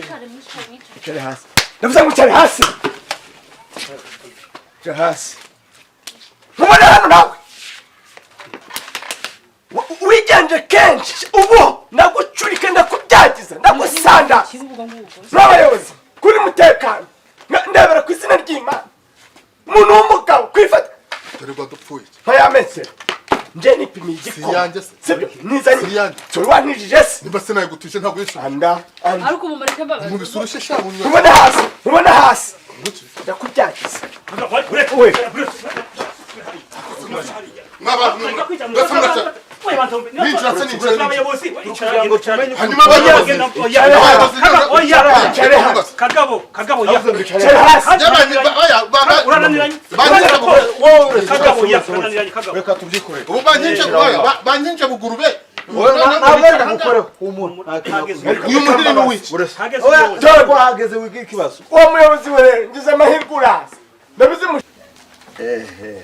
Mwicare, mwicare, mwicare. Icare hasi, ndavuze ngo icare hasi, icare hasi. Mubone hano nawe wigenje kenshi, ubu ndagucurika, ndakubyagiza, ndagusanda Kibuga ngubwo. N'abayobozi kuri mutekano. Ndebera ku izina ry'Imana, umuntu w'umugabo kwifata Dore rwadupfuye. Nka ya metero nje nipimiye igikoma. Si iyanjye se. Sibyo nizanye? Si iyanjye. Turi wantijije se? Nimba sinayigutije, ntabwo yishyuye. Anda anda. Ariko ubu mureke mbabaze. Nkubise urushyi sha. Mubone hasi, mubone hasi, ndakubyagiza we. Mwaba Ninjira se, ninjira, ninjira. Hanyuma abayobozi. Kagabo, kagabo ya. Icare hasi. Kagabo ya, urananiranye kagabo. Reka tubyikorere. Ubu bankinje bugurube. Ntabwo ari bugukoreho, humura, nta kintu nakubwira. Uyu muhiri ni uwiki? Hageze Oya, umuyobozi. dore ko hageze wiga ikibazo. Uwo muyobozi we rero, ngize amahirwe uraza, ndabizi mu Ehe.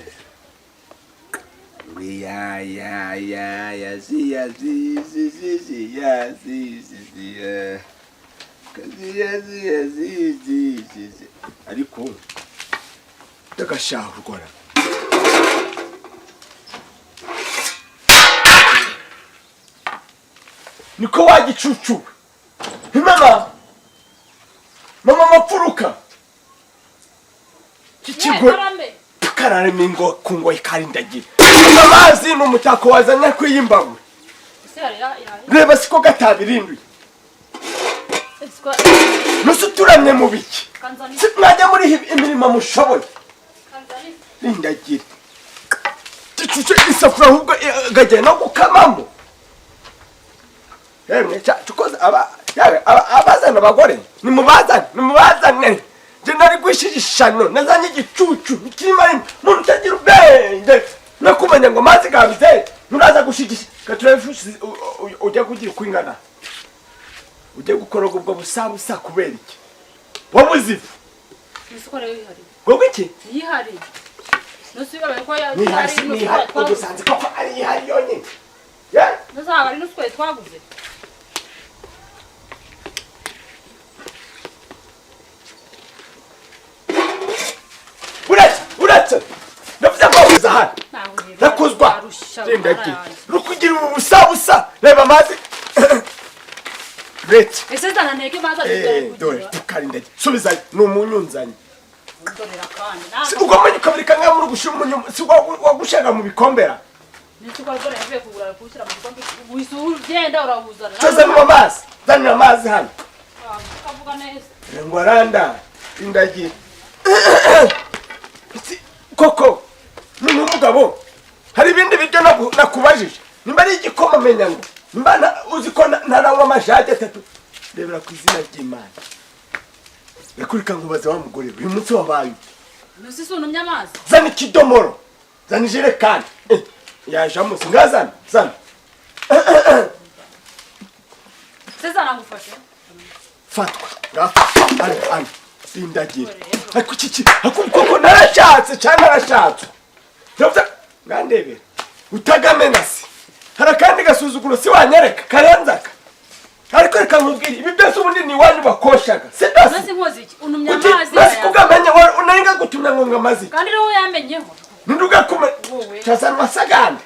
Ya ya ya ya zi ya zi zi zi zi ya zi zi zi ya zi ya zi ya zi zi zi zi, ariko ndagashahurwa. Niko wagicucuwe mama, mama mapfuruka kikigo. Karame. Kararema ingo ku ngoyi karindagira amazi ni umutako wazanye kwiy'imbabura. Ese yari ya Reba, siko gatabirinduye. Ese Nuse uturamye mu biki? Kanzani. Si mwajya muri imirimo mushoboye. Kanzani. Rindagira gicuce isafuriya ahubwo gagenda no gukamamo. Yemwe tukoze aba yawe abazana abagore, nimubazane, nimubazane. Nje nari gwishije ishano, nazanye igicucu kirimo muntu utagira ubwenge no kumenya ngo amazi gabize nuraza gushigisha gaturebe. Ujya kugira uko ingana, ujye gukoroga ubwo busabusa kubera iki wabuze ifu? Ese ko rero yihari. Wowe iki? Yihari. Nusi babaye ko ya Nihari si nihari, udusanze koko ari ihari yonyine. Yeah. Nusi ari nusi twaguze. Uretse, uretse, ndavuze ngo uza hano. Nakuzwa. Arusha. Rindagira rukugira ubu busabusa, reba amazi uretse. Ese zana nteke maza. Dore tukarindagira, subizayo, ni umunyunzanyi. Ndorera kandi. Si ubwo munyu ukabirika nka muri gushira umunyu, si wagushaga mu bikombera? Nisi ko dore yavuye kugura kushyira mu gikombe wise ugenda urawuzana. Cyo zanira amazi, zanira amazi hano. Kavuga neza. Ngo aranda indagira. Koko ni umugabo, hari ibindi biryo nakubajije nimba ari igikoma, menya ngo nimba uzi ko ntaranywa amajage atatu. Rebera ku izina ry'Imana, rekurika nkubaze wa mugore we, uyu munsi wabaye ute? Nusi sunumye amazi. Zana ikidomoro, zana ijerekani. Yaje amusi ngazana, zana. Se zana ngufashe. Fatwa ngafatwa ari ari sindagira. Ariko iki ariko koko narashatse cyane, narashatse. Ndavuze ngandebera utagamena se, hari akandi gasuzuguro si wanyereka karenzaka? Ariko reka nkubwire, ibi byose ubundi ni iwanyu bakoshaga si Nusi byose. nkoze iki? Unumye Uti amazi. nasi kugamenya unaringa gutumya ngo ngamaze. Kandi rero yamenyeho. Nindugakume. Wowe. Cyazanwa sagande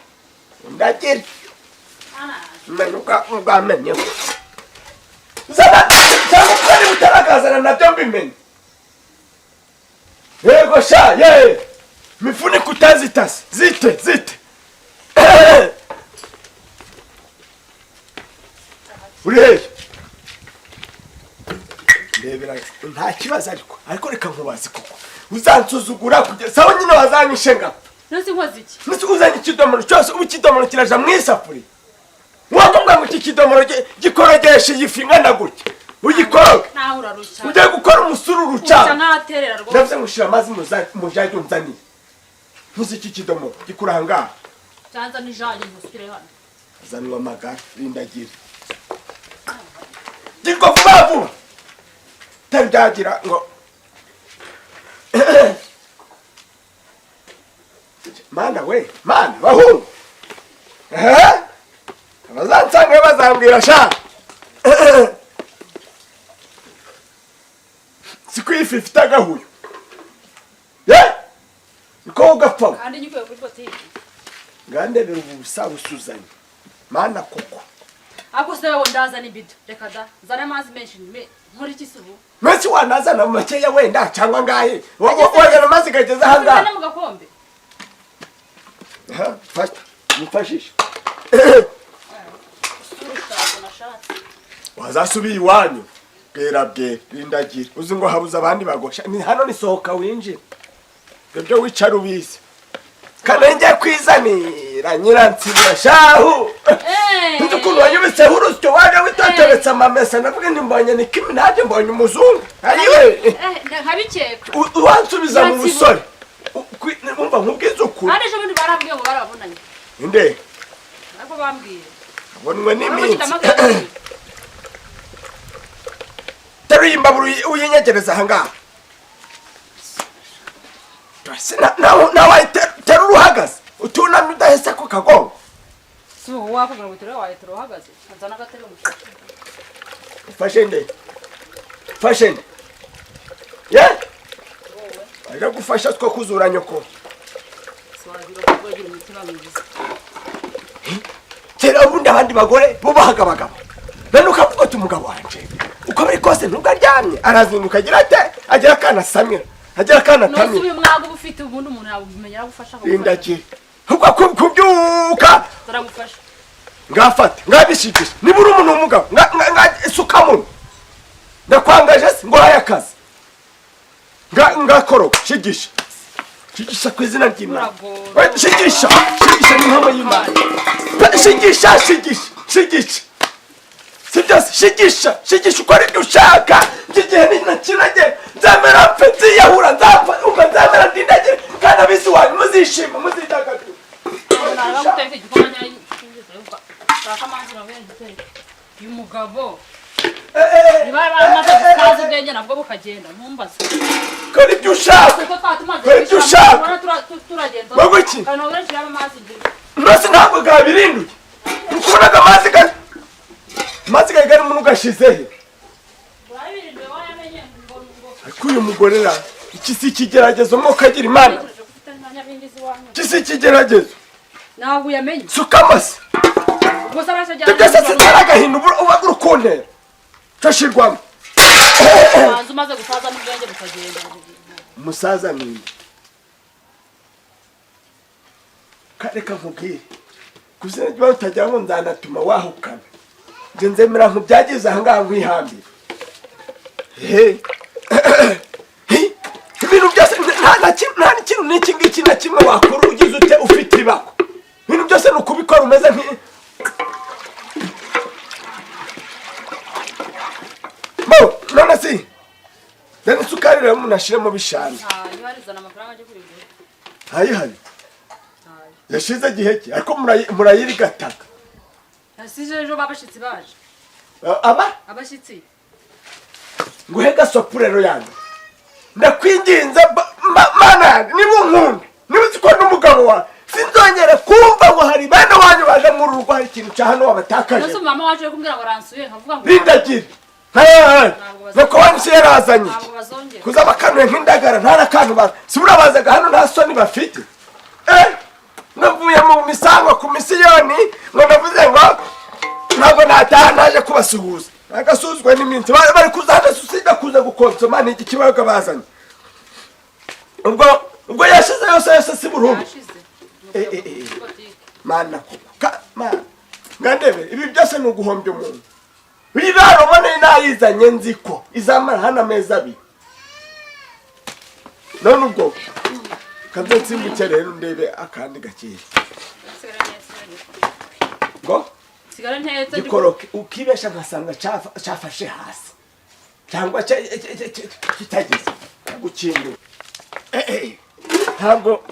ndagira. Menuka ugamenyeho, zana cyangwa ukari utaragazana nabyo mbimenye. Yego sha ye mifuniko utazitase, zite zite. Uri hehe? Ndebera, nta kibazo. Ariko reka nkubaze, koko uzansuzugura kugeza sawa nyine wazanyishe ngapfa? Nusi nkoze iki? Nese uzanye ikidomoro cyose, ubu ikidomoro kiraja mu isafuriya, wakubwira ngo iki kidomoro gikorogeshe iyi fi ingana gutya, ugikoroge? Naho urarushya. Ugiye gukora umusururu Urushya cyane. nkaterera rwose. Ndavuze ngo ushira amazi mu jagi unzaniye, ntuzi iki kidomoro gikura aha ngaha. Cyanza n'ijage ntusubire hano. Zanwa amagara, rindagira girwa vuba vuba, bitari byagira ngo mana we mana bahungu. Ehe, abazansanga bazambwira sha. nk'ifi ifite agahuyo. Ye niko ugapfa. Kandi nyikuye kuri botike. Ngandebera ubu busa busuzanye, mana koko. Ariko se wowe, ndazana ibido, reka da, nzane amazi menshi nkora iki se ubu? Menshi wanazana makeya wenda, cyangwa ngahe wazana amazi kageze ahangaha. Nzane mu gakombe. Aha, fata mufashishe. Ntabwo nashatse. Wazasubiye iwanyu bwera bwera rindagira, uzi ngo habuze abandi bagosha ni hano, nisohoka winjira ibyo wicara ubizi kanenge kwizanira nyiransibura shahu. Nzi ukuntu wanyubitseho urusyo, waje witoteretse amamesa, ndavuga nti mbonye ni Kimi, nanjye mbonye umuzungu ayiwe. Nkabikeka. Wansubiza mu busore. Umva nkubwize ukuri. Kandi ejo bundi barambwiye ngo barabonanye. Inde? Ariko bambwiye. Abonwe n'iminsi. N'iminsi. Teruye imbabura uyinyegereza ahangaha. Nawe terura uhagaze, utunamye, udahese ku kagongo. Si ubu wakubwira ngo utere, wahita uhagaze, nzana agatebe mushaka. Ufashe nde? Ufashe nde? Ye aje gufasha two kuzura nyoko. Si wagira ngo wagira umutima mwiza. Kera ubundi abandi bagore bubahaga abagabo, none ukavuga ati umugabo wanje uko biri kose nubwo aryamye arazinduka, agira ate, agira akana asamira, agira akana Ntuzi atamira. uyu mwaga uba ufite, ubundi umuntu yabumenya aragufasha akagufasha. Rindagira ahubwo kubyuka. Aragufasha. Ngafate ngabishigisha, niba uri umuntu w'umugabo suka muno, ndakwangaje se ngo haye akazi, ngakoroga, shigisha, shigisha ku izina ry'Imana. Uragora. We, shigisha, shigisha ni impamo y'Imana. Shigisha, shigisha, shigisha, si byose, shigisha, shigisha, ukora ibyo ushaka. Igihe ni kinage nzamera mpfe, nziyahura, nzapfa, umva nzamera ndindagire, kandi abisi wanyu muzishima, muzidagadura. Ntabwo guteka igikoma nyayo, shaka amazi nawe guteka. Uyu mugabo niba bamaze gusaza ubwenge nabwo bukagenda, ntumbaze. Kora ibyo ushaka. Kuko twaba tumaze Kora ibyo kwishyura, ushaka. ubona turagenda. Wowe iki? Kandi ubona shyiramo amazi ngira. Mbese ntabwo gabirinduye ukubonaga amazi amazi gari gari umuntu ugashize he? Urabirinduye wayamenye ngo Ariko uyu mugore ra, iki si ikigeragezo mwuka agira Imana? Ntegereje ko ufite nyabingi z'iwanyu. Iki si ikigeragezo? Ntabwo uyamenye. Suka amase. Ubwo se arashya. Ibyo byose sitari agahinda uba uri kuntera cyo shirwamo. Banza umaze gusaza n'ubwenge bukagenda. Umusaza ni reka nkubwire kuzina ry'Imana, utagira ngo nzanatuma wahukana, njye nzemera nkubyagize ahangaha nkwihambira. He He! Ibintu byose nta n'ikintu n'iki ngiki na kimwe wakora ugize ute ufite ibako, ibintu byose ni ukubikora umeze nk'i Bo, none si deni isukari rero umuntu ashiremo bishanu. Ntayo harizana amafaranga ajya kurigura. Ntayihari? Ntayo. Yashize igihe ki? Ariko murayirigataka. Yasize ejo babashyitsi baje. Aba Abashyitsi. Nguhe gasopu rero yanjye, ndakwinginze, mana yanjye, niba unkunda, niba uzi ko n'umugabo wawe, sinzongere kumva ngo hari bene wanyu baje muri uru rugo, hari ikintu cya hano wabatakaje. Umunsi mama waje kumbwira ngo aransuye, nkavuga ngo Rindagira nuko wanyu se yarazanye iki? Ntabwo bazongera. Kuza bakanuye nk'indagara, nta n'akantu baza, si burabazaga hano, nta soni bafite. Eh, navuye mu misango ku misiyoni, ngo ndavuze ngo ntabwo nataha naje kubasuhuza, agasuzwe n'iminsi bari kuza hano, usibye kuza gukonsoma, ni iki kibaga bazanye? Ubwo yashize yose yose, si burundu? Yashize. Eh, eh, eh. Mana koko, mana ngandebe, ibi byose ni uguhombya umuntu. Ibiraro ubona nayizanye nzi ko izamara hano amezi 2, none ubwo kaze nsimbuke rero ndebe akandi gakeya. Ngo Sigara ntetse. Gikoroke ukibesha nkasanga cyafashe hasi cyangwa kitageze gukingura. Eh, eh, ntabwo.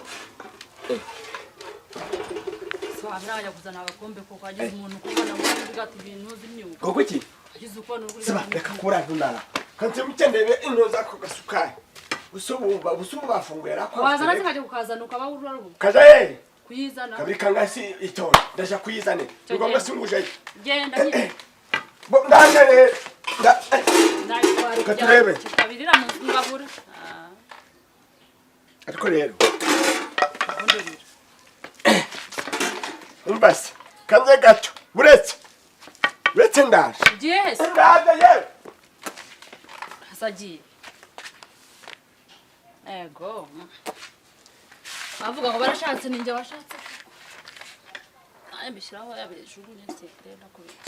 Wabira kuzana agakombe ko kagize umuntu kubona ngo ugata ibintu z'imyuga. Ngo kuki? Agize uko n'uri. Siba reka kubura ntunara, kansimbuke ndebe intuza ako gasukari. Gusa ubu bafunguye rakwa. Wazana zikajya kukazana ukaba uraruhu. Kaja ye. Kuyizana. Kabiri kangasi itora, ndaja kuyizane, ni ngombwa, singujayo. Genda nyine. Bo ndaje rero. Nabitwara. Reka turebe. Kitabirira mu ngabura. Ariko rero Ubundi. Umbase kanze gato, buretse ndaje. Ugiye he se? Ndaje yewe. Asagiye. Ego. Bavuga ngo barashatse, ninjye washatse. Naye mbishyiraho yabijugunye se rero nakubita.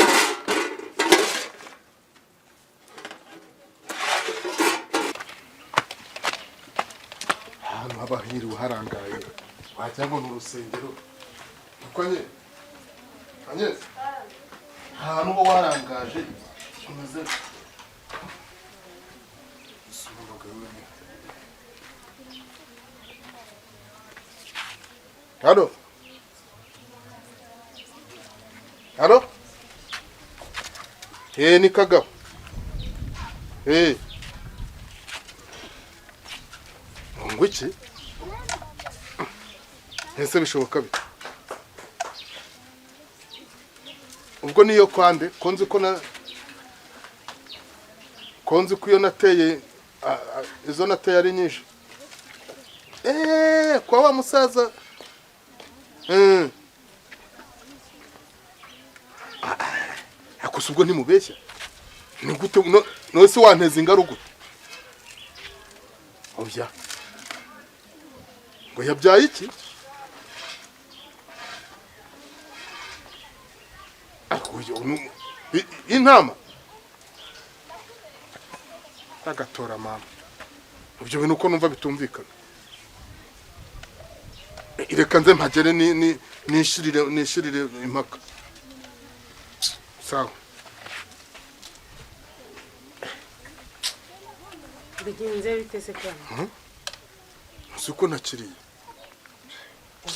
Ahantu haba hiriwe harangaye, wagira ngo ni urusengero. Kuko nye Agnes, ahantu uba warangaje umeze. Gusa umugabo we. Halo, halo, ni Kagabo. Ngo iki? Ese bishoboka bite? Ubwo niyo kwande ko nzi ko na ko nzi ko iyo nateye izo nateye ari nyinshi. Kwa wa musaza. Akosa ubwo ntimubeshya. Ni gute no se wanteza ingaruka gute? Oya. Ngo yabyaye iki? Ariko uyu intama. Agatora mama. Ibyo bintu uko numva bitumvikana. Reka nze mpagere ni nishirire impaka. Sawa. Bigenze bite se kandi? Uzi ko ntakiriye.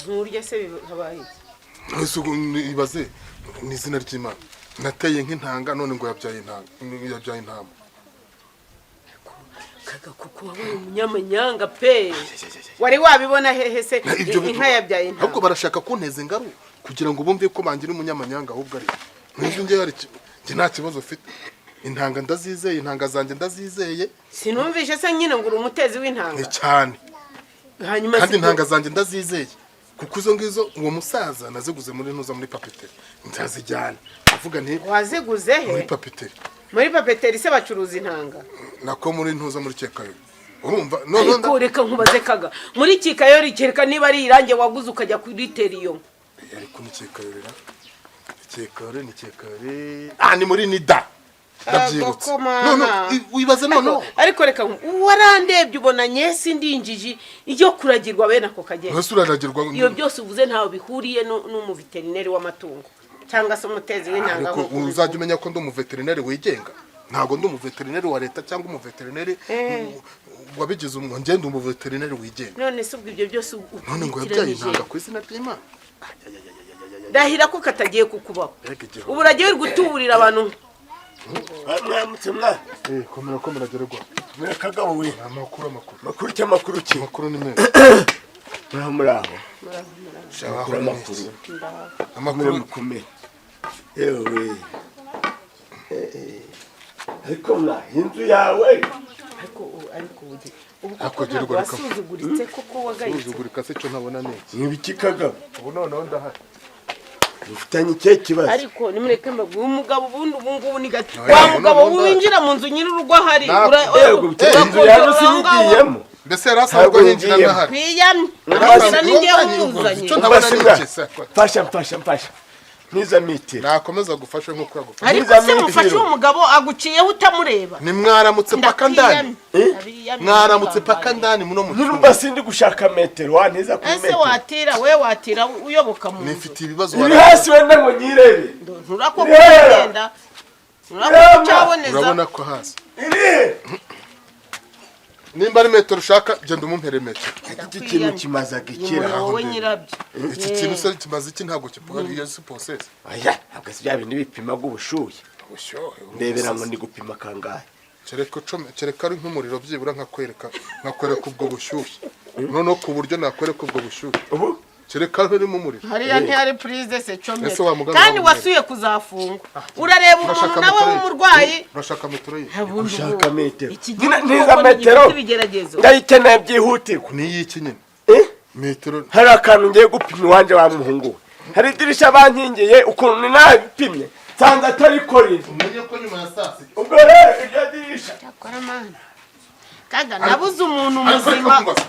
Nturya se, habaye iki? Ese ubwo ibaze ni izina ry'Imana. Nateye nk'intanga none ngo yabyaye intanga, yabyaye intama. Kaga, kuko wabaye umunyamanyanga pe! Wari wabibona hehe se? Na ibyo Inka yabyaye ahubwo intama? Barashaka kunteza ingaru kugira ngo bumve ko bangira umunyamanyanga, ahubwo ari ntuzi njye hari njye nta kibazo mfite. Intanga ndazizeye, intanga zanjye ndazizeye. Sinumvishe se nyine ngo uri umutezi w'intanga? Ni cyane. Hanyuma Kandi se intanga zanjye ndazizeye, kuko izo ngizo uwo musaza naziguze muri ntuza, muri papeteri, nzazijyana avuga nti Waziguze Muri he? papeteri. Muri papeteri se bacuruza intanga? Nako muri ntuza, muri kekayo, urumva none Ariko reka nkubaze Kaga, muri kikayori, kereka niba ari irange waguze ukajya kuritera iyo nka. Ariko ni kekayorera, kekayore ni kekayore, ah, ni muri nida, ndabyibutse. Agoko mana. None wibaze noneho. Ariko reka warandebye ubona nyesi ndi injiji iyo kuragirwa bene ako kageni? Ntese uraragirwa? Iyo byose uvuze ntaho bihuriye n'umuveterineri w'amatungo cyangwa se umutezi w'intanga Ariko nk'uko uzajya ubivuga. umenya ko ndi umuveterineri wigenga, ntabwo ndi umuveterineri wa leta cyangwa umuveterineri wabigize umwuga. Ngenda umuveterineri wigenga. None se ubwo ibyo byose None ngo yabyaye ukurikiranyije? intanga ku izina ry'Imana. Ndahira ko katagiye kukubaho. Mbega igihombo. Ubu uragiye uri gutuburira abantu. Mwaramutse mwa. Komera, komera, gererwa. Kagabo we. Amakuru, amakuru. Makuru ki, amakuru ki? Amakuru ni meza. Muraho, muraho. Amakuru, amakuru. Amakuru. Mukomere yewe. Ariko mwa inzu yawe. Ariko ubu Ariko koko ntabwo gererwa reka- wasuzuguritse koko, wagayitse? Suzugurika se cyo ntabona ni iki? Ni ibiki Kagabo? Ubu noneho ndahari. Ufitanye ikihe kibazo? Ariko nimureke mbabwire umugabo, ubundi ubu ngubu ni gato. Oya, Wa mugabo noneho ndahari. winjira mu nzu nyir'urugo ahari. Yego, inzu yawe sinigiyemo. Mbese yari asanzwe Ntabwo yinjira ngiyemo. ndahari? Kwiyamye. Yari Ngira ni njyewe umuzanye. Icyo ntabona ni iki se? Mfasha, mfasha, mfasha ntiza mitiro. Nakomeza gufashe nk'uko yagufashe. Ariko se mufashe, uwo mugabo aguciyeho utamureba? Ni mwaramutse paka ndani. Ndakwiyamye. Mwaramutse paka ndani muno mu cyumba. Nurumva sindi gushaka metero, wantiza kuri Ese metero. watira we, watira uyoboka mu nzu? Nifitiye ibibazo. Iri hasi wenda ngo nyirebe. Nturako Yeah. kugenda, nturako ucaboneza. Urabona ko hasi Iri nimba ari metero ushaka, genda umumpere metero. Iki kintu kimazaga ikira. Wowe nyirabyo. Iki kintu se kimaze iki? Ntabwo kivuga iyo si posesi. Oya, ntabwo si bya bindi bipimaga ubushuhe. Ubushyuhe. Ndebera ngo ndi gupima kangahe. Kereka ucome, kereka ari nk'umuriro byibura nkakwereka ubwo bushyuhe, noneho ku buryo nakwereka ubwo bushyuhe. Ubu Kereka harimo umuriro. Hariya ntihari prise se Ese comeka. wa muganga Kandi wamubwira? wasuye kuzafungwa. Urareba umuntu Urashaka nawe metero ye? w'umurwayi. Urashaka metero ye? Ushaka metero? Iki Nyine gihugu ntiza koko metero. ntigifite ibigeragezo. Ndayikeneye byihutirwa. Ni iy'iki nyine? Eh? Metero. Hari akantu ngiye gupima iwanjye wa muhungu we. Hari idirisha bankingiye, ukuntu ni nabipimye nsanze atari korira. Umenye ko nyuma ya saa sita. Ubwo rero iryo dirisha Cyakora mana. Kaga, nabuze umuntu Ariko reka muzima. nkubaze.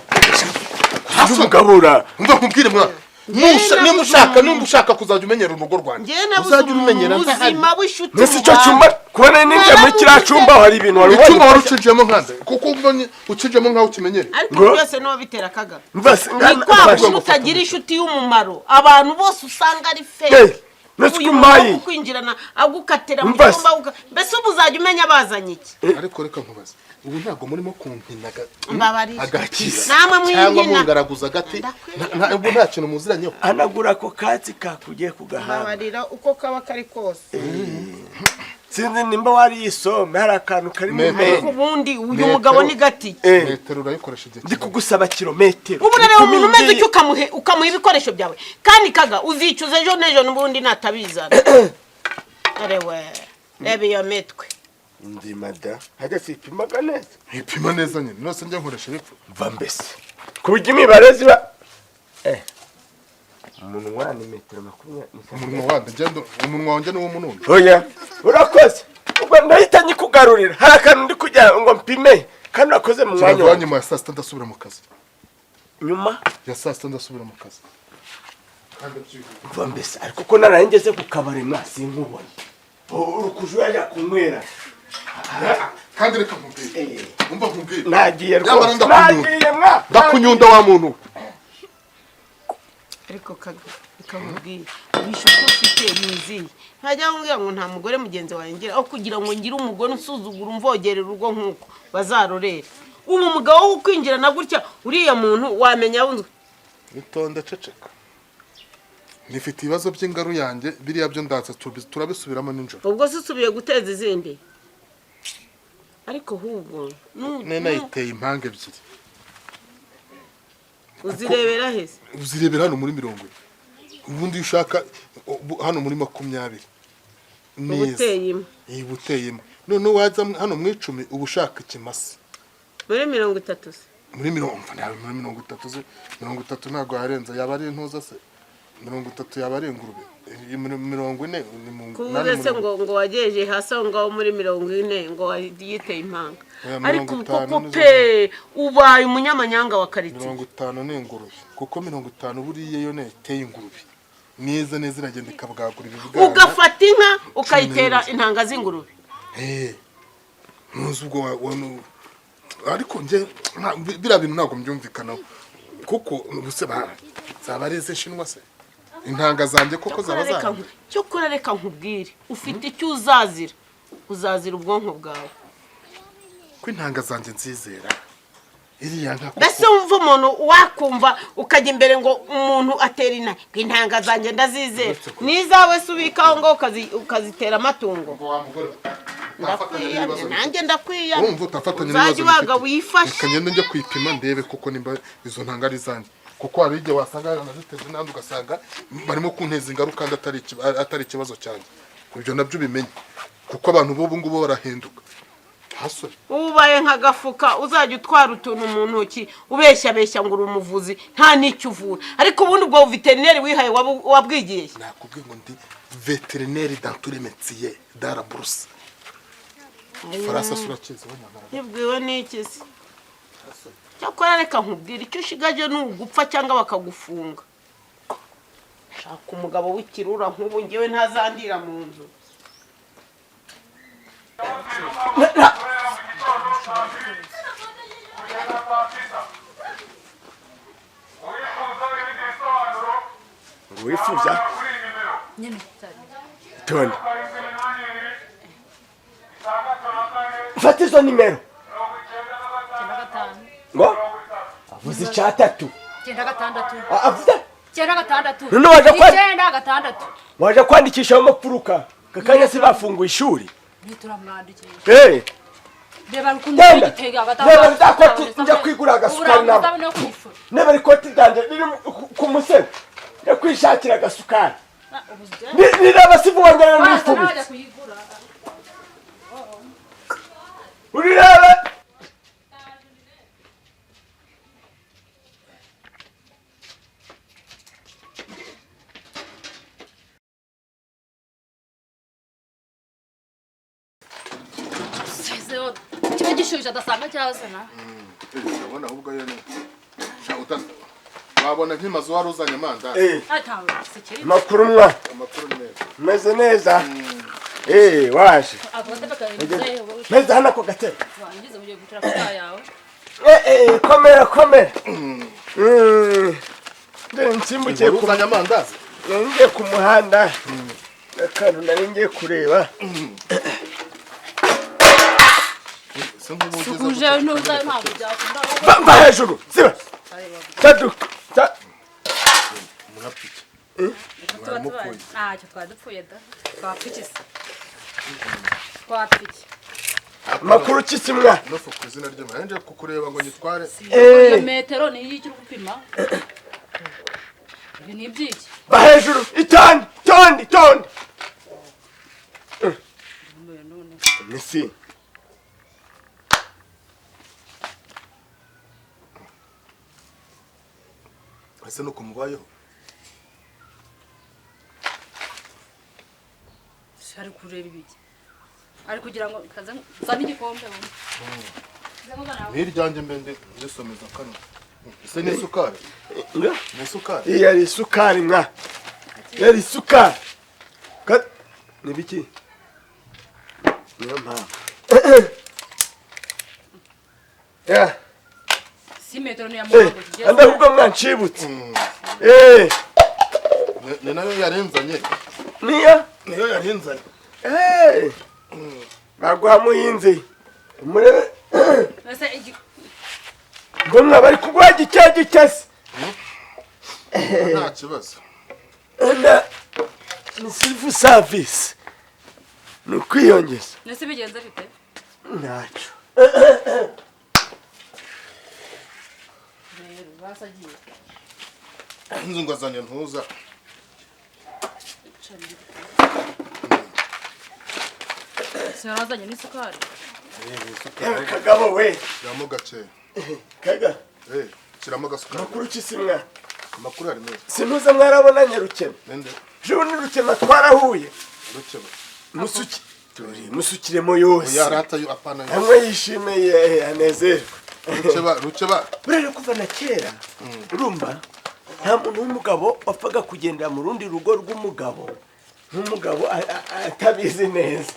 Umugabura. Umva nkubwire mwana. Njyewe Nimba nabuze ushaka, umuntu. nimba ushaka kuzajya umenyera urugo rwanjye. Njyewe nabuze Uzajya umuntu urumenyera ntahari. muzima w'inshuti Mbese mu icyo bantu. cyumba, kubona ninjiye muri kiriya cyumba hari ibintu wari Icyuma ubonye? wari ucinjiyemo nkande, kuko ubonye ucinjiyemo nkaho ukimenyereye. Ariko Ngo? byose niwo bitera kaga. Mva se Ni kwa mfashe. kuntu utagira inshuti y'umumaro, abantu bose usanga ari Eh, fake. nese Uyu umaye. muntu kwinjirana agukatira mu Mva se. cyumba, mbese ubu uzajya umenya bazanye iki? Ariko reka nkubaze, ubu ntabwo murimo kumpina Mbabarira. agakisi Namwe cyangwa mwinkina. mungaraguza agati? Ubu nta kintu muziranyeho. Hanagura ako katsi kakugiye ku gahanga. Mbabarira uko kaba kari kose. Sinzi nimba wariye isombe, hari akantu kari mu Metero. menyo. Ariko ubundi uyu Metero. mugabo ni gati. Eh. Metero urayikoresha igihe Ndi kinini. kugusaba kilometero. Ubu rero umuntu umeze Ngiye- utyo ukamuha ibikoresho byawe, kandi kaga uzicuza ejo n'ejo n'ubundi natabizana. Arewe, reba iyo mitwe. Ndima da hajya sipimaga neza. Ipima neza nyine, nose njya nkoresha ibipfu. Mva mbese, ku buryo imibare ziba umunwa ni metero 20. Umunwa wande? Ngendo umunwa wanjye niwo mununi. Oya, urakoze. Ubwo ndahita nyikugarurira, hari akantu ndi kugira ngo mpime kandi urakoze mu mwanya Kiravuga wawe. nyuma ya saa sita ndasubira mu kazi. Nyuma Ya saa sita ndasubira mu kazi. Kandi byihuta. Mva mbese, ariko ko naraye ngeze ku kabari mwa sinkubona, uri kuja urajya kunywera. Kandi reka nkubwire, umva nkubwire. Nagiye Nyamara rwose. ndakunyunda. Nagiye mwa. Ndakunyunda wa muntu we. Ariko kaga, reka nkubwire, inshuti ufite yuzuye ntajya kumbwira ngo nta mugore mugenzi wawe ngira, aho kugira ngo ngire umugore usuzugura umvogerera urugo nk'uko bazarorera. Ubu umugabo wo kwinjirana gutya uriya muntu wamenya wunzwe. Itonde, ceceka, nifite ibibazo by'ingaru yanjye, biriya byo ndatse turabisubiramo nijoro. Ubwo se usubiye guteza izindi? Ariko ahubwo Ne nayiteye impanga ebyiri. Uzirebera hese? Uzirebera hano muri 40, ubundi iyo ushaka hano muri 20 Uba neza. uteye imwe. Iyi uba uteye imwe, noneho waza hano mu 10 uba ushaka ikimasa. Muri 30 se? Muri mirongo, ntabwo muri 30 se, 30 ntabwo yarenza, yaba ari intuza se, 30 yaba ari ingurube. 40 ni mu Kuvuze se ngo wagejeje hasi aho ngaho muri 40 ngo yiteye impanga? Oya, Ariko 50 koko nizo. pe, ubaye umunyamanyanga wa karitsiye. 50 ni ingurube, kuko 50 buriya yo iteye ingurube neza neza iragenda ikabwagura ibibwana. Ugafata inka ukayitera intanga z'ingurube? Eh, ntuzi ubwo ariko njye biriya bintu ntabwo mbyumvikanaho, kuko ubuse zaba ari iz'inshinwa se, intanga zanjye koko zaba Cyokora reka zanjye? Cyokora reka nkubwire, ufite icyo uzazira, uzazira ubwonko bwawe. Ko intanga zanjye nzizera, iriya nka koko? Mbese wumva umuntu wakumva ukajya imbere ngo umuntu atera ngo intanga zanjye ndazizera, n'izawe se ubikaho ngo ukazitera amatungo? Ngo wa mugore we, utafatanya Ndakwiyamye. n'ibibazo. Nanjye ndakwiyamye. Urumva utafatanya Uzajya n'ibibazo ubaga bifite. wifashe. Reka ngende njye kuyipima ndebe kuko nimba izo ntanga ari izanjye, kuko hari igihe wasanga yaranaziteje n'andi, ugasanga barimo kunteza ingaruka kandi atari ikibazo cyanjye. Ibyo nabyo ubimenye, kuko abantu b'ubu ngubu barahinduka hasore. Ubaye nk'agafuka uzajya utwara utuntu mu ntoki, ubeshya beshya ngo uri umuvuzi, nta n'icyo uvura. Ariko ubundi ubwo veterineri wihaye wabwigiye he? Nakubwiye ngo ndi vétérinaire dans tous les métiers dans la brousse. Igifaransa se urakizi we nyamara? Ntibwiwe n'iki se? Cyakora reka nkubwire, icyo ushigaje ni ugupfa cyangwa bakagufunga. Shaka umugabo w'ikirura nk'ubu ngewe ntazandira mu nzu. Ngo wifuza tonde, mfata izo nimero. 95. Ngo avuze icyatatu. 96. Avuze 96. None waje 96. Waje kwandikisha amapfuruka kakanya se bafunguye ishuri? Ntituramwandikisha. Eh. Reba ukuntu Genda. igitega. Reba rya koti, njya kwigura agasukari nabo. Isabune yo kuyifura. Niba ikoti ryanjye riri ku musego. kwishakira agasukari. Niraba sivuwangana n'ifubitse. Urirebe. Kiba gishyushye adasanga cyazana. Urabona ahubwo yo ni wabona nk'imazu wari uzanye amandazi. Amakuru mwa. Amakuru ni meza. Meze neza. Waje. Meze hano ako gatebe. Wangize ugiye gutura ku yawe. Komera komera. Nsimbukiye uzanye amandazi. Ngiye ku muhanda. Akantu nari ngiye kureba. Va hejuru siba saduka ntacyo twari dupfuye da twapfikise twapfike amakuru kisimwa no ku izina ry'Imana nje kukureba ngo nyitware iyo metero ni iyi kiri gupima ibi ni ibyiki va hejuru itandi tondi tondi nisi ese nuko mubayeho ari kureba ibiki ari kugira ngo kaze zana igikombe niryanjye mbe ndisomeza kano ese ni isukari ni isukari iyi yari isukari mwa yari isukari ni biki niyo mpamvu si metero ni ya muhango kigeze andahubwo mwancibutse ni nayo yarenzanye niyo niyo yarenzanye baguha muhinzi umurebe ngo mwaba kuguha gike gike se nta kibazo ni civil service ni ukwiyongeza nese bigenze bite ntacyo inzu ngazanye ntuza sinazanye n'isukari kagabo we shyiramo gake kaga shyiramo agasukari amakuru kisimwa amakuru ari meza sinuza mwarabonanye Rukema nende jewe ni Rukema twarahuye Rukema musuki musukiremo yose yarata yo apana hamwe yishimiye anezerwe Rukeba Rukeba burere kuva na kera urumva nta muntu w'umugabo wapfaga kugendera mu rundi rugo rw'umugabo nk'umugabo atabizi neza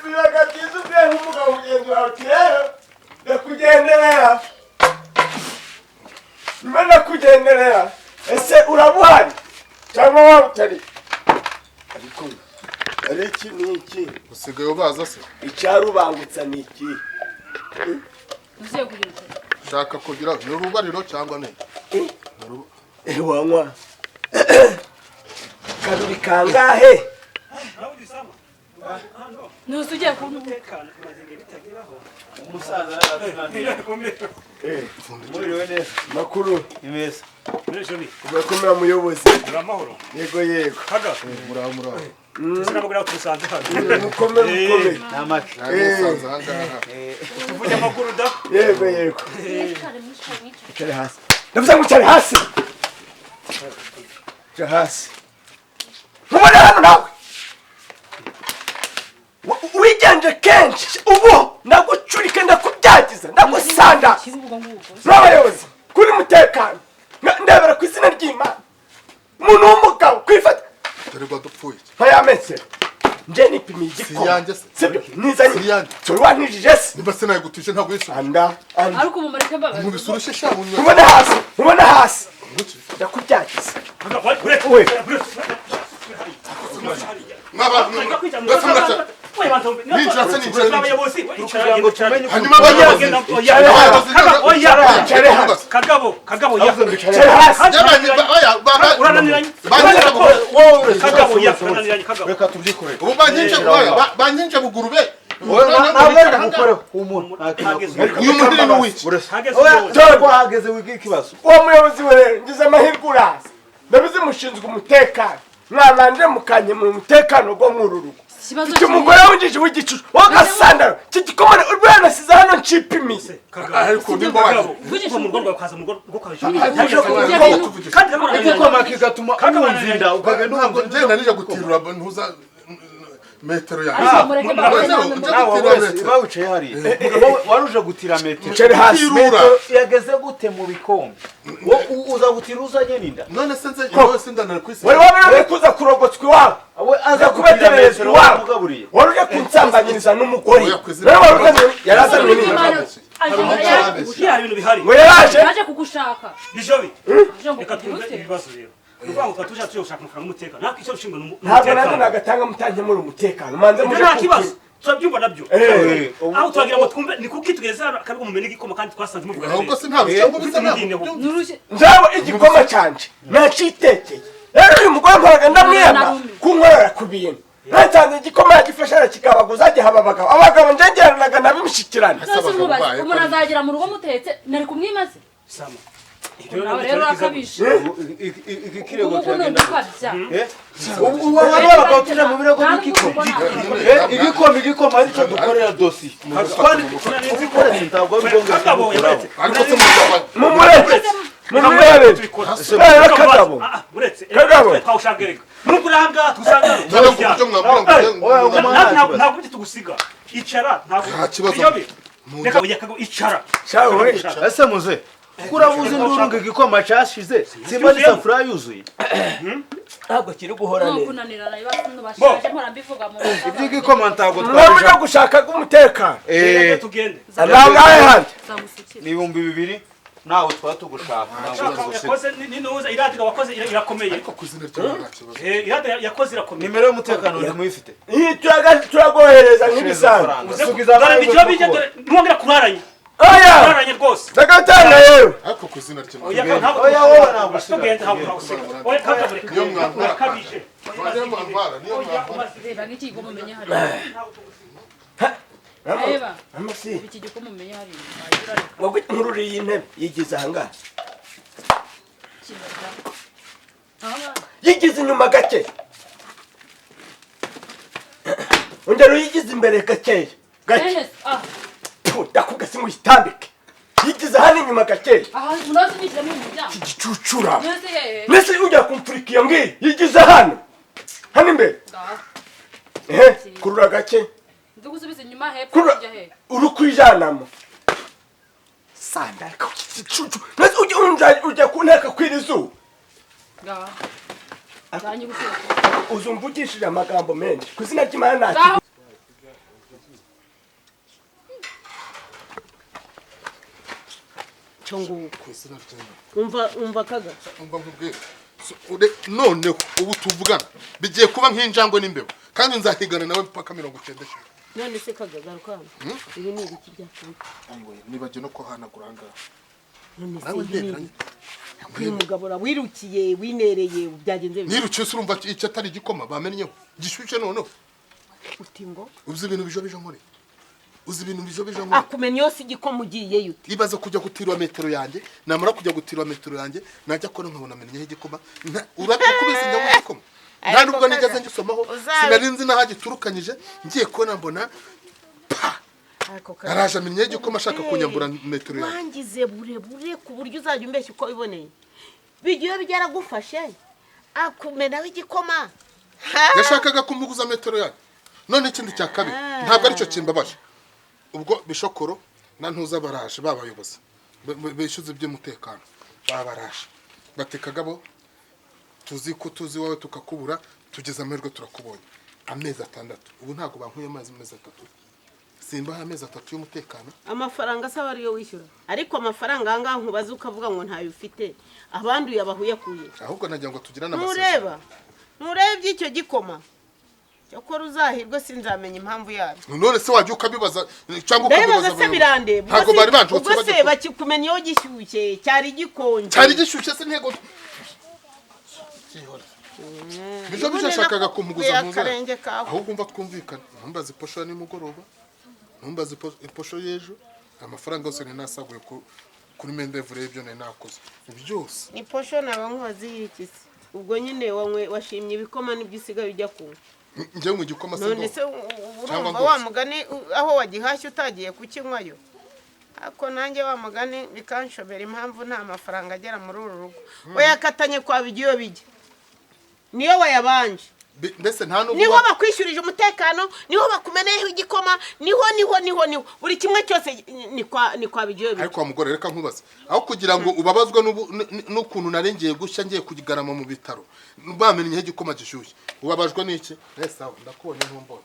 bibaga byiza ubwiye nk'umugabo mugenzi wawe uti rero ndakugenderera nyuma ndakugenderera ese urabuhari cyangwa waba utari ariko ari iki ni iki usigaye ubaza se icyarubangutsa ni iki ushaka kugira ni urubariro cyangwa ne wanywa kabiri kangahe ntusugiye kumutekana umusaza makuru imeza urakomera muyobozi uramahoro yego yego kaga muraho muraho sinabwo tusanze hano mukomere mukomere namake musanze ahangaha tuvuge amakuru da yego yego icare hasi ndavuze ngo icare hasi icara hasi nkubone hano nawe wigenje kenshi ubu ndagucurika ndakubyagiza ndagusanda n'abayobozi kuri mutekano ndebera ku izina ry'Imana umuntu w'umugabo kwifata dore dupfuye nka ya metero nje nipimiye igikoma sibyo nizanye sori wantijije se niba sinayigutije ntabwo yisubije anda ariko ubu mureke mbabazi nkubise urushyi sha nkubone hasi nkubone hasi ndakubyagiza we Banyinje bugurube Uwo muyobozi we rero ngize amahirwe uraza. Mushinzwe umutekano, mwabanje mukanyemura umutekano go muri uru rugo. Ikibazo Mfite umugore w'injiji w'igicucu w'agasandaro, iki gikoma urwanasize hano nshipimiye. Ariko nimba waje Kuva mu rugo rwawe ukaza mu rugo rwo kwa Ariko kandi Igikoma kigatuma umwumva ukagenda ntabwo umwumva. ngenda nije gutirura ntuza metero yanjye. Ariko mureke Nawe mbabaze. ujya Nawe gutira wese metero. uba wicaye hariya. Wowe waruje gutira metero. Ncere hasi. Tirura. Metero yageze gute mu bikombe? Wo uza gutira uzanye n'inda. None se nze wowe sindanira kwisi. Wari wabona kuza kurogotswa iwawe, We aza aza gutira kubaterereza metero iwawe, wamugaburiye. wari uje kunsambanyiriza n'umugore. Oya, kwizina. None wari uzanye, yarazanywe n'inda. Hari ibintu bihari. Ngo yaraje. Yaje kugushaka. Bijobi. Aje ngo Reka twumve kugira ute? ibibazo rero. Ni ukuvuga ngo tuba tuje tuje gushaka amafaranga y'umutekano. Natwe icyo dushinzwe ni Ntabwo nanjye umutekano. nagatanga mutankemura umutekano, manze Ibyo muje nta kibazo. Turabyumva nabyo. Eh. Aho turagira ngo twumve ni kuki tugeze hano akabigo mumena igikoma kandi twasanze muvuga Ahubwo neza. se ntabwo cyangwa bisa ntabwo. Nurushye. Njyewe igikoma canje nacitekeye. Rero uyu mugore mporaga ndamwiyama kunkorera ku bintu. Nasanze igikoma yagifashe arakikabaguza, agihaba abagabo. Abagabo nje ngeranaga nabimushyikirana. None se mubaze, umuntu azagera mu rugo mutetse nari kumwimaze. Sama. Ibyo Nawe rero urakabije. Iki kirego Ubu ngubu ni kiragenda. ugukabya. Ubu abantu abagabo tuje mu birego by'igikoma. Igikoma igikoma aricyo dukorera dosiye. Kandi ubikoretse ntabwo ari ngombwa Kagabo kugukoraho. yabaretse. Ariko se mugabo Mumureke, mumurebe rero Kagabo. Uretse. Kagabo. Twawushaka erega. Nubwo uri ahangaha tusanga hano. None ku buryo mwambura ngo Oya, ugende- oya. Ntabwo ntabwo ujye tugusiga. Icara ntabwo. Nta kibazo. Bijobi. Reka ujye Kagabo icara. Shawe we. Ese muze kurabuze induru ngo igikoma cyashize simba n'isafuriya yuzuye. Ntabwo kiri guhora Ni neza. ukunanirana ibibazo bashaje mpora mbivuga mu Iby'igikoma ntabwo Mwe mujya twabijamo. gushaka umutekano. Reka tugende. Nangahe handi? Nzagusukira. Ni 2000 nawe twaba tugushaka ntabwo tugusiga. Yakoze ni nuza iradiyo wakoze irakomeye. Ariko ku izina ryawe nta kibazo. Iradiyo yakoze irakomeye. Nimero y'umutekano ntimuyifite. Iyi turagohereza nk'ibisanzwe. Subiza Dore amahirwe bijobi yo dore ntiwongera kuraranya. Oya. Kuraranye rwose. Ndagatanga yewe. Ariko ku izina ry'Imana. Oya ntabwo Oya, wowe ntabwo usiga. tugende ntabwo twagusiga. Oya Kagabo reka. Niyo mwantwara. Urakabije. Niyo mwantwara, niyo mwantwara. Reba nk'iki gikoma umenye hariya. Reba. Amasi. Iki gikoma umenye hariya. Wagira reka. Wowe nkururiye iyi ntebe yigize ahangaha. Kinda. Aha. Yigize inyuma gake, ongera uyigize imbere gakeya gake. Ehe, ah, Pfu, ndakubwira singuyitambike, yigize hano inyuma gakeya. Aha unoze unyishyira muri uyu muryango. Iki gicucura. Nose hehe? Nese ujya kumfurika iyo ngiyo, yigize hano hano imbere. Ngaha. Ehe, kurura gake. Ndugusubiza inyuma hepfo Kurura. ujya hehe? Uri kwijanamo sandara igicucu. Nese ujya kunteka kwira izuba. Ngaha. Nzanye gushyira. Uzumvugishije amagambo menshi, ku izina ry'Imana nta Ngaho. Cyo nguko. Ku izina ry'Imana. Umva umva Kaga. Umva nkubwire. So, noneho ubu tuvugana bigiye kuba nk'injangwe n'imbeba, kandi nzahigana nawe mpaka 90 eshanu. None se Kaga, garuka hano. Ibi ni ibiki byakubita? Ayiwe, nibagiwe no kuhanagura ahangaha. None se Nawe ibi ni ndebera. ibiki? Uyu mugabo wirukiye winereye byagenze bite? Nirukiye se urumva icyo atari igikoma bamennyeho gishyushye noneho? Uti ngo? Uzi ibintu bijo nkore? Uzi ibintu bijo nkore? Akumenya yose igikoma ugiyeyo uti? Ibaze kujya gutirwa metero yanjye, namara kujya gutirwa metero yanjye najya kubona nkabona amennyeho igikoma. Urabikubiza njya igikoma nta Ariko nubwo nigeze Kaga, ngisomaho. Sinari nzi n'aho agiturukanyije, ngiye kubona mbona pa Ariko Kaga, araje amennyeho igikoma ashaka kunyambura metero yanjye. Wangize burebure ku buryo uzajya umbeshya uko wiboneye. Bigiye byaragufashe akumenaho igikoma. Yashakaga kumuguza metero yanjye. None ikindi cya kabiri ntabwo aricyo kimbabaje, ubwo bishokoro na ntuza baraje babayobozi bishyuza iby'umutekano babaraje bati: "Kagabo, tuzi ko tuzi wowe tukakubura, tugeze amahirwe turakubonye." Amezi 6 ubu ntabwo bankuye amezi 3, simbaha amezi 3 y'umutekano. Amafaranga asaba ariyo wishyura, ariko amafaranga aha ngaha nkubaza ukavuga ngo ntayo ufite, abandi uyabaha uyakuye. Ahubwo nagira ngo tugirane amasezerano. Ntureba ntureba iby'icyo gikoma, cyakora uzahirwe sinzamenya impamvu yabyo. None se wajya ukabibaza cyangwa Ndabibaza ukabibaza se? abayobozi? Birandeba. Ntabwo bari banje Ubwo se bakikumenya iyo gishyushye cyari gikonje? Cyari gishyushye se? Ntego bijo bijo yashakaga kumuguza mu nzara. Akarenge kawe. Ahubwo umva twumvikane, ntumbaze iposho ya nimugoroba, ntumbaze iposho y'ejo. Amafaranga yose nari nasaguye kuri mendevure y'ibyo nari nakoze byose. Ni posho naba nkubazi y'iki se? Ubwo nyine washimye ibikoma nibyo usigaye ujya kunywa. Njyewe mu gikoma se None ndumva. se Cyangwa urumva ndose. wa mugani aho wagihashye utagiye kukinywayo? Ariko nanjye wa mugani bikanshobera impamvu nta mafaranga agera muri uru rugo. Wayakatanye kwa bijya iyo bijya, niyo wayabanje. Mbese nta nubwo Niho bakwishyurije umutekano, niho bakumeneyeho igikoma, niho niho niho niho buri kimwe cyose ni kwa bijya iyo bijya. Ariko wa mugore, reka nkubaze, aho kugira ngo ubabazwe n'ukuntu nari ngiye gushya, ngiye kugarama mu bitaro, bamennyeho igikoma gishyushye, ubabajwe n'iki? Sawa, ndakubonye, ntumbonye.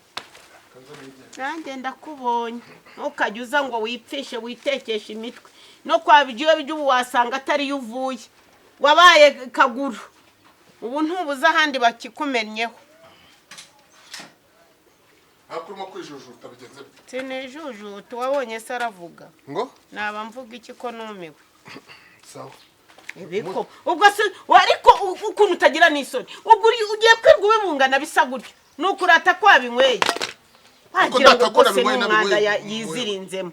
Nanjye ndakubonye. Ntukajya uza ngo wipfishe, witekeshe imitwe. No kwa bijya bijya ubu wasanga atariyo uvuye, wabaye kaguru ubu, ntubuze ahandi bakikumennyeho. Ariko urimo kwijujuta, bigenze bite? Sinijujuta, wabonye se aravuga. Ngo? Naba mvuga iki ko numiwe? Sawa. Ibiko ubwo se ariko ukuntu utagira n'isoni, ubwo ugiye kwirwa ubibungana bisa gutyo, ni ukurata ko wabinyweye, wagira ngo Ndata ko rwose ni nabinyweye, umwanda nabinyweye. yizirinzemo.